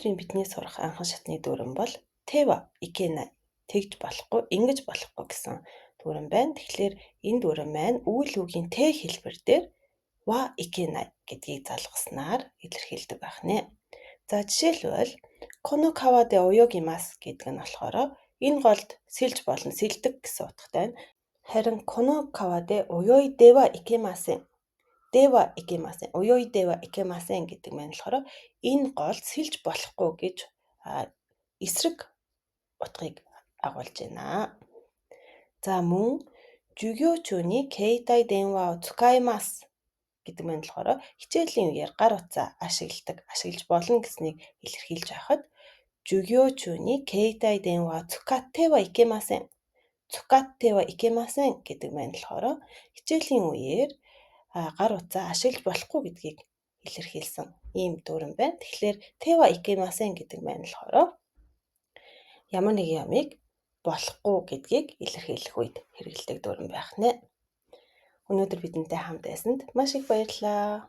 Өнөөдрийн бидний сурах анхан шатны дүрэм бол ては いけない тэгж болохгүй, ингэж болохгүй гэсэн дүрэм байна. Тэгэхээр энэ дүрэм маань үйл үгийн て хэлбэр дээр は いけない гэдгийг залгаснаар илэрхийлдэг байх нь. За, жишээлбэл, この川で泳ぎます гэдэг нь болохоор энэ голд сэлж болно, сэлдэг гэсэн утгатай байна. Харин この川で泳いではいけません. ではいけません. 泳いではいけません гэдэг маань болохоор энэ голд сэлж болохгүй гэж эсрэг утгыг агуулж байна. За, мөн 授業中に携帯電話を使います гэдэг маань болохоор хичээлийн үеэр гар утсаа ашигладаг, ашиглаж болно гэснийг илэрхийлж байхад 授業中に携帯電話を使ってはいけません. 使ってはいけません гэдэг маань болохоор хичээлийн үеэр гар утсаа ашиглаж болохгүй гэдгийг илэрхийлсэн ийм дүрэм байна. Тэгэхээр てはいけません гэдэг маань болохоор ямар нэгэн юмыг болохгүй гэдгийг илэрхийлэх үед хэрэглэдэг дүрэм байх нь. Өнөөдөр бидэнтэй хамт байсанд маш их баярлалаа.